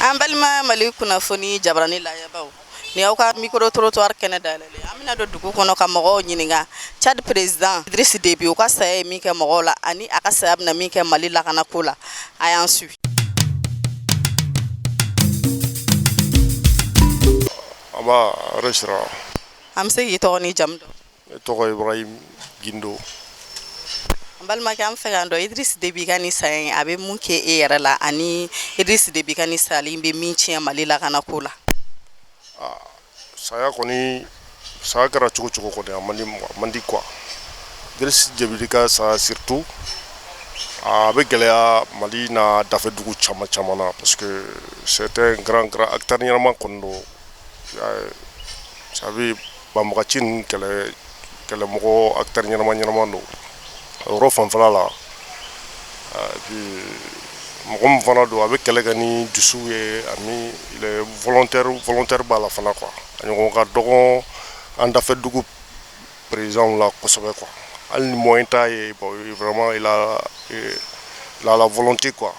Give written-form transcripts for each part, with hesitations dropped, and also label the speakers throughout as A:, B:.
A: An balima Mali kunnafoni jabarani lajɛbaw, ni aw ka micro trottoir kɛnɛ dayɛlɛlen, an bɛna don dugu kɔnɔ ka mɔgɔw ɲininka Tchad président Idriss Déby, u ka saya ye min kɛ mɔgɔw la ani a ka saya bɛna min kɛ Mali lakanako la. A y'an suit.
B: Nba, hɛrɛ sira.
A: An bɛ se k'i tɔgɔ n'i jamu dɔn?
B: Ne tɔgɔ Ibrahim Gindo.
A: An balimakɛ, an bɛ fɛ k'an dɔn Idriss Déby ka nin saya in, a bɛ mun kɛ e yɛrɛ la ani Idriss Déby ka nin sali in bɛ min tiɲɛ Mali lakanako la?
B: Aa, saya kɔni, saya kɛra cogo cogo kɔni, a man di, a man di quoi. Idriss Déby ka saya surtout, a bɛ gɛlɛya Mali n'a dafɛ dugu caman caman na, parce que c'est un grand grand acteur ɲɛnama kɔni don. Ça veut banbagaci ninnu kɛlɛ, kɛlɛmɔgɔ, acteur ɲɛnama ɲɛnama don o yɔrɔ fanfɛla la. Et puis mɔgɔ min fana don, a bɛ kɛlɛ kɛ ni dusu ye, ani il est volontaire, volontaire b'a la fana quoi. A ɲɔgɔn ka dɔgɔn an dafɛ dugu président la kosɛbɛ quoi. Hali ni moyen t'a ye, bon, vraiment il a la volonté quoi.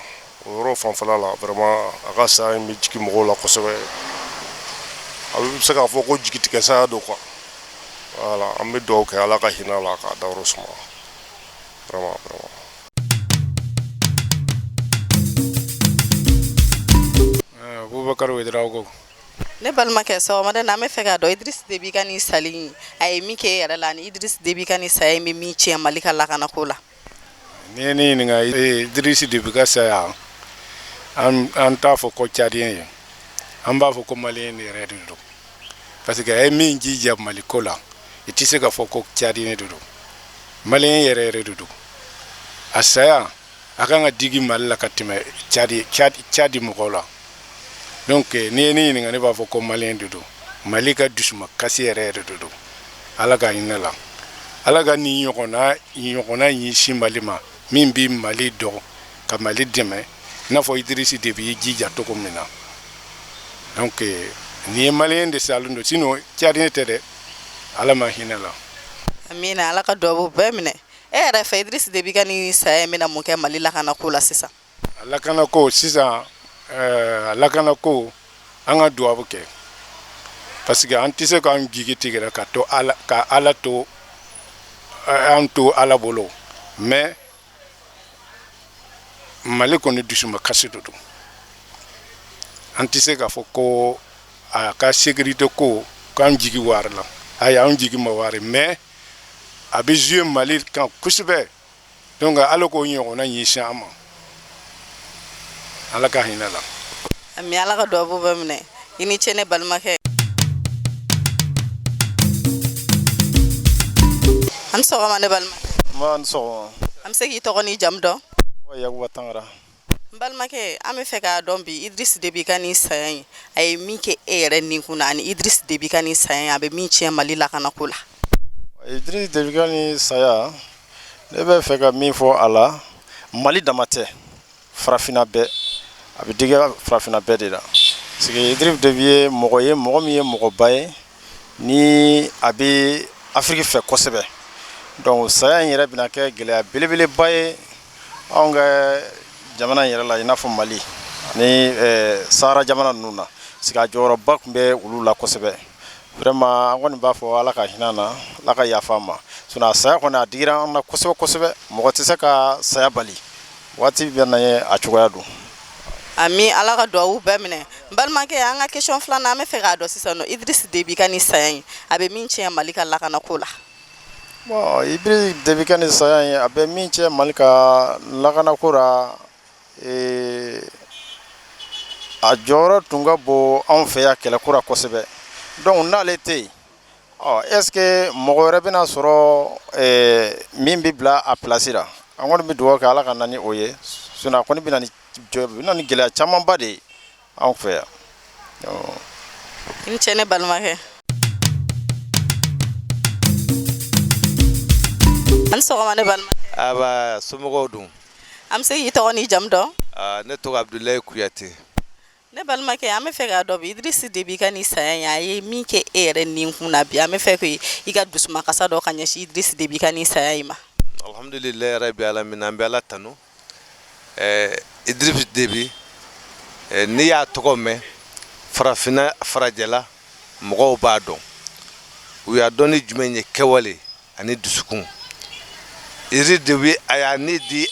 B: O yɔrɔ fanfɛla la, vraiment, a ka saya in bɛ jigin mɔgɔw la kosɛbɛ. A bɛ se k'a fɔ ko jigitigɛ saya don quoi. Voilà, an bɛ dugawu kɛ, Ala ka hinɛ a la k'a dayɔrɔ suma, vraiment, vraiment.
C: Boubacar Ouedraogo.
A: Ne balimakɛ, sɔgɔmada in na, an bɛ fɛ k'a dɔn Idriss Déby ka nin sali in, a ye min kɛ e yɛrɛ la ani Idriss Déby ka nin saya in bɛ min tiɲɛ Mali ka lakanako la.
C: N'i ye ne ɲininka Idriss Déby ka saya, an t'a fɔ ko Tchadien ye, an b'a fɔ ko Malien yɛrɛ de don, parce que a ye min jija Mali ko la, i tɛ se k'a fɔ ko Tchadien de don, Malien yɛrɛ yɛrɛ de don. A saya, a kan ka digi Mali la ka tɛmɛ Tchad mɔgɔw la. Donc n'i ye ne ɲininka, ne b'a fɔ ko Malien de don. Mali ka dusuma kasi yɛrɛ yɛrɛ de don. Ala ka hinɛ la, Ala ka nin ɲɔgɔnna ɲɔgɔnna ɲɛsin Mali ma, min bɛ Mali dɔn ka Mali dɛmɛ i n'a fɔ Idriss Déby y'i jija cogo min na. Donc nin ye Malien de salen don, sinon Tchadien tɛ dɛ. Ala ma hinɛ la.
A: Amina, Ala ka dubabu bɛɛ minɛ. E yɛrɛ fɛ, Idriss Déby ka nin saya in bɛna mun kɛ Mali lakanako la sisan?
C: A lakanako sisan, a lakanako, an ka dubabu kɛ, parce que an tɛ se k'an jigi tigɛ ka to Ala ka Ala to, an to Ala bolo. Mais Mali kɔni dusuma kasi de don. An tɛ se k'a fɔ ko a ka sécurité ko k'an jigi wari la. Ayi, an jigi ma wari, mais a bɛ jouer Mali kan kosɛbɛ. Donc Ala k'o ɲɔgɔnna ɲɛsin an ma, Ala ka hinɛ la.
A: Ami, Ala ka dubabu bɛɛ minɛ. I ni ce, ne balimakɛ. An sɔgɔma, ne balimakɛ.
D: Nba, ni sɔgɔma.
A: An bɛ se k'i tɔgɔ n'i jamu dɔn?
D: Yakuba Tangara.
A: N balimakɛ, an bɛ fɛ k'a dɔn bi, Idriss Déby ka nin saya in, a ye min kɛ e yɛrɛ ninkun na ani Idriss Déby ka nin saya in, a bɛ min tiɲɛ Mali lakanako la.
D: Idriss Déby ka nin saya, ne bɛ fɛ ka min fɔ a la, Mali dama tɛ, farafinna bɛɛ, a bɛ digi farafinna bɛɛ de la, parce que Idriss Déby ye mɔgɔ ye, mɔgɔ min ye mɔgɔba ye ni a bɛ Afiriki fɛ kosɛbɛ. Donc saya in yɛrɛ bɛna kɛ gɛlɛya belebeleba ye anw ka jamana in yɛrɛ la, i n'a fɔ Mali ani Sahara jamana ninnu na, parce que a jɔyɔrɔba tun bɛ olu la kosɛbɛ. Vraiment, an kɔni b'a fɔ Ala ka hinɛ na, Ala ka yafa ma. Sinon a saya kɔni, a digira an na kosɛbɛ kosɛbɛ. Mɔgɔ tɛ se ka saya bali, waati bɛ na ye, a cogoya don.
A: Ami, Ala ka duwawu bɛɛ minɛ. N balimakɛ, an ka question filanan, an bɛ fɛ k'a dɔn sisan nɔ, Idriss Déby ka nin saya in, a bɛ min tiɲɛ Mali ka lakanako la.
D: Bon, Idriss Déby ka nin saya in, a bɛ min tiɲɛ Mali ka lakanako la, a jɔyɔrɔ tun ka bon anw fɛ yan kɛlɛko la kosɛbɛ. Donc n'ale tɛ yen, ɔ est ce que mɔgɔ wɛrɛ bɛna sɔrɔ min bɛ bila a place la? An kɔni bɛ dugawu kɛ, Ala ka na ni o ye. Sinon a kɔni bɛ na ni bɛ na ni gɛlɛya camanba de ye anw fɛ yan.
A: I ni ce, ne balimakɛ. An sɔgɔma, ne balimakɛ.
E: Aba, somɔgɔw dun?
A: An bɛ se k'i tɔgɔ n'i jamu dɔn?
E: Ne tɔgɔ Abdoulaye Kuyate.
A: Ne balimakɛ, an bɛ fɛ k'a dɔn bi, Idriss Déby ka nin saya in, a ye min kɛ e yɛrɛ ninkun na bi, an bɛ fɛ k i ka dusumakasa dɔ ka ɲɛsin Idriss Déby ka nin saya in ma.
E: Alhamdulilayi rabi alamin, an bɛ Ala tanu. Idriss Déby N'i y'a tɔgɔ mɛn farafinna farajɛla mɔgɔw b'a dɔn. U y'a dɔn ni jumɛn ye? Kɛwale ani dusukun. Idriss Déby, a y'a ni di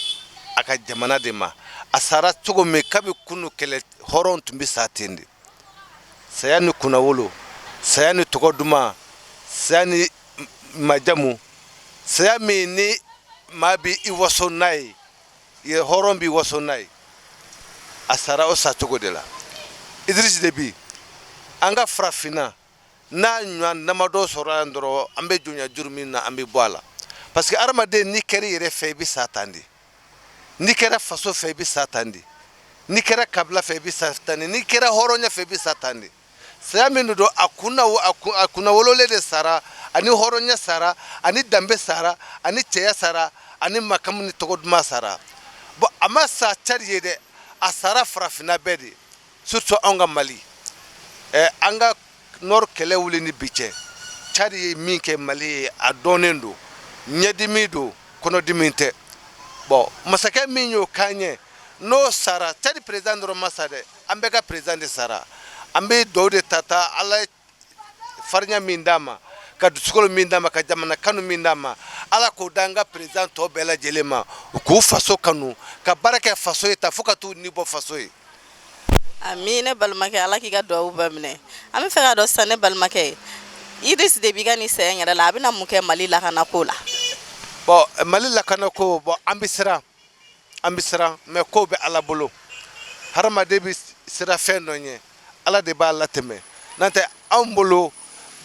E: a ka jamana de ma. A sara cogo min, kabi kunu kɛlɛ hɔrɔn tun bɛ sa ten de. Saya ni kunnawolo, saya ni tɔgɔ duman, saya ni majamu, saya min ni maa bɛ i waso n'a ye, ye hɔrɔn b'i waso n'a ye, a sara o sacogo de la. Idriss Déby, an ka farafinna n'a ɲɔgɔn damadɔ sɔrɔ yan dɔrɔn, an bɛ jɔnya juru min na, an bɛ bɔ a la, parce que hadamaden, n'i kɛra i yɛrɛ fɛ, i bɛ sa tan de. N'i kɛra faso fɛ, i bɛ sa tan de. N'i kɛra kabila fɛ, i bɛ sa tan de. N'i kɛra hɔrɔnya fɛ, i bɛ sa tan de. Saya min don, a kunna a kunnawololen de sara, ani hɔrɔnya sara, ani danbe sara, ani cɛya sara, ani makamu ni tɔgɔ duman sara. Bon, a ma sa Tchad ye dɛ, a sara farafinna bɛɛ de, surtout anw ka Mali. An ka nord kɛlɛ wuli ni bi cɛ, Tchad ye min kɛ Mali ye, a dɔnnen don. Ɲɛdimi don, kɔnɔdimi tɛ. Bon, masakɛ min y'o k'an ye, n'o sara, Tchad président dɔrɔn ma sa dɛ, an bɛɛ ka président de sara. An bɛ dugawu de ta ta Ala ye farinya min d'a ma, ka dusukolo min d'a ma, ka jamana kanu min d'a ma, Ala k'o da an ka président tɔ bɛɛ lajɛlen ma, u k'u faso kanu, ka baara kɛ faso ye ta fo ka t'u ni bɔ faso ye.
A: Ami, ne balimakɛ, Ala k'i ka dugawu bɛɛ minɛ. An bɛ fɛ k'a dɔn sisan, ne balimakɛ, Idriss Déby ka nin saya in yɛrɛ la, a bɛna mun kɛ Mali lakanako la?
E: Bon, Mali lakanako, bon, an bɛ siran, an bɛ siran, mais kow bɛ Ala bolo. Hadamaden bɛ siran fɛn dɔ ɲɛ, Ala de b'a latɛmɛ. N'o tɛ, anw bolo,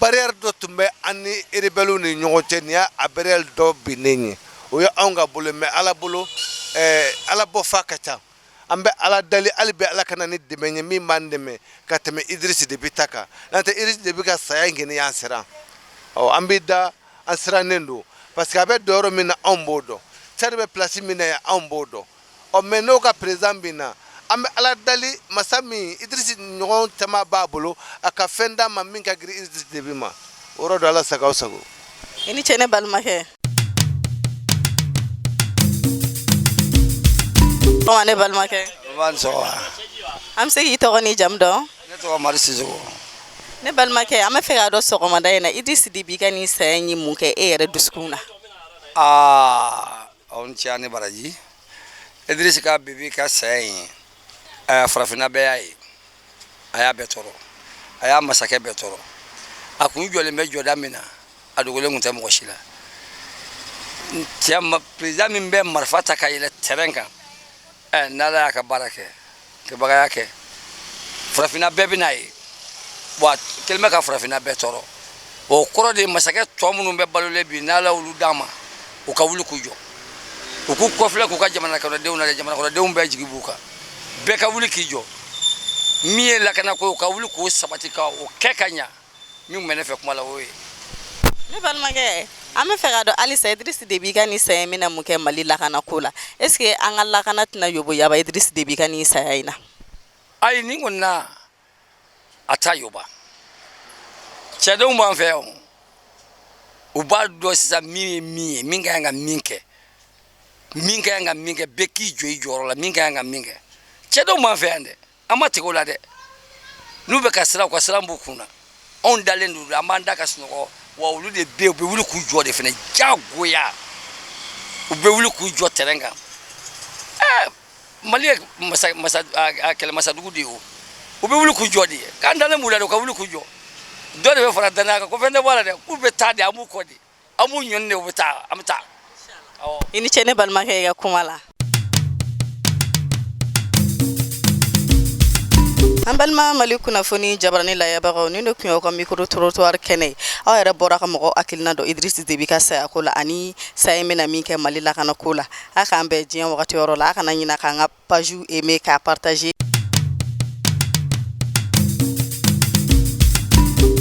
E: barrière dɔ tun bɛ an ni rebelles ni ɲɔgɔn cɛ. Nin y'a barrière dɔ binnen ye, o ye anw ka bolo, mais Ala bolo, Ala bɔ fa ka ca. An bɛ Ala dali hali bi, Ala ka na ni dɛmɛ ye min b'an dɛmɛ ka tɛmɛ Idriss Déby ta kan. N'o tɛ, Idriss Déby ka saya in kɔni y'an siran. Ɔ, an bɛ da, an sirannen don, parce que a bɛ dɔn yɔrɔ min na, anw b'o dɔn. Tchad bɛ place min na yan, anw b'o dɔn. Ɔ, mais n'o ka président bin na, an bɛ Ala dali, masa min Idriss ɲɔgɔn caman b'a bolo, a ka fɛn d'a ma min ka girin Idriss Déby ma. O yɔrɔ don, Ala sago aw sago.
A: I ni ce, ne balimakɛ. Sɔgɔma, ne balimakɛ.
F: Ba ni sɔgɔma.
A: An bɛ se k'i tɔgɔ ni jamu dɔn?
F: Ne tɔgɔ Mari Sisoko.
A: Ne balimakɛ, an bɛ fɛ k'a dɔn, sɔgɔmada in na, Idriss Déby ka nin saya in ye mun kɛ e yɛrɛ dusukun na?
F: Aa, aw ni ce, ni baraji. Idriss ka Déby ka saya in, farafinna bɛɛ y'a ye, a y'a bɛɛ tɔɔrɔ, a y'a masakɛ bɛɛ tɔɔrɔ. A kun jɔlen bɛ jɔda min na, a dogolen kun tɛ mɔgɔ si la. Cɛ, président min bɛ marifa ta ka yɛlɛ terrain kan, n'Ala y'a ka baara kɛ, kɛbagaya kɛ, farafinna bɛɛ bɛ n'a ye wa kelen bɛ ka farafinna bɛɛ tɔɔrɔ. O kɔrɔ de ye, masakɛ tɔ minnu bɛ balolen bi, n'Ala y'olu d'a ma, u ka wuli k'u jɔ, u k'u kɔfilɛ k'u ka jamana kɔnɔdenw lajɛ. Jamana kɔnɔdenw bɛɛ jigi b'u kan. Bɛɛ ka wuli k'i jɔ. Min ye lakanako ye, u ka wuli k'o sabati, ka o kɛ ka ɲa. Min tun bɛ ne fɛ kuma la, o ye.
A: Ne balimakɛ, an bɛ fɛ k'a dɔn halisa, Idriss Déby ka nin saya in bɛna mun kɛ Mali lakanako la? Est ce que an ka lakana tɛna yoboyaba Idriss Déby ka nin saya in na?
F: Ayi, nin kɔni na, a t'a yoba. Cɛdenw b'an fɛ yan, u b'a dɔn sisan min ye min ye, min ka kan ka min kɛ, min ka kan ka min kɛ. Bɛɛ k'i jɔ i jɔyɔrɔ la. Min ka kan ka min kɛ, cɛdenw b'an fɛ yan dɛ, an ma tigɛ o la dɛ. N'u bɛ ka siran, u ka siran b'u kun na. Anw dalen don, an b'an da ka sunɔgɔ wa. Olu de bɛ yen, u bɛ wuli k'u jɔ de fana, jagoya u bɛ wuli k'u jɔ terrain kan. Mali ye masa masa kɛlɛmasadugu de ye. O u bɛ wuli k'u jɔ de ye, k'an dalen b'u la de. U ka wuli k'u jɔ. Dɔ de bɛ fara danaya kan, ko fɛn tɛ bɔ a la dɛ. K'u bɛ taa de, an b'u kɔ de, an b'u ɲɔni de, u bɛ taa, an bɛ taa.
A: I ni ce, ne balimakɛ, i ka kuma la. An balima Mali kunnafoni jabarani layɛbagaw, nin de tun y'aw ka micro trottoir kɛnɛ ye. Aw yɛrɛ bɔra ka mɔgɔ hakilina dɔn Idriss Déby ka sayako la, ani saya in bɛna min kɛ Mali lakanako la. A k'an bɛn diɲɛ wagati yɔrɔ la. A kana ɲina k'an ka page aimer, k'a partager.